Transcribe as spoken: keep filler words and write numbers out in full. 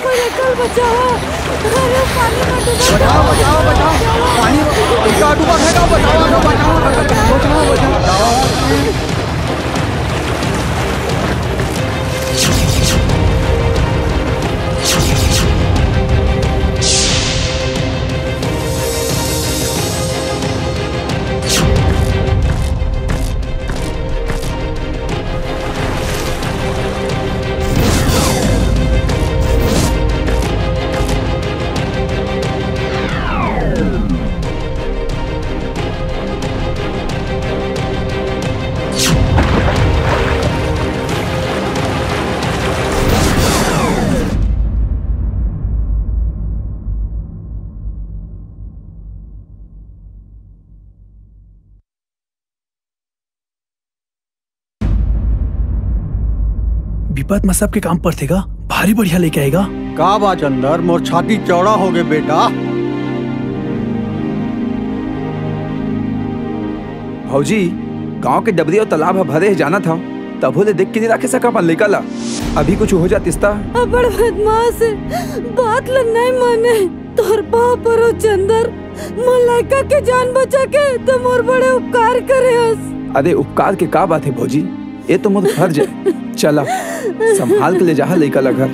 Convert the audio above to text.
अरे, कल बचावा। अरे, पानी में डूबा। बचाओ, बचाओ, बचाओ। पानी, लइका डूबा है, बचाओ, बचाओ, बचाओ, बचाओ, बचाओ। बिपत म सबके काम परथे गा, भारी बढ़िया लइका हे गा। का बात चंदर, मोर छाती चौड़ा हो गे बेटा। भौजी, गांव के डबरी अउ तालाब ह भरे हे जानत हव, तभो ले देख के नइ राखे सका अपन लइका ला। अभी कुछ हो जातिस त? अबड़ बदमाश हे, बात ल नइ माने। तोर पाँव परो चंदर, मोर लइका के जान बचा के त मोर बड़े उपकार करे हस। अरे उपकार के का बात हे भौजी, ए तो मोर फर्ज हे। चला, संभाल के ले जाहा लइका ला घर।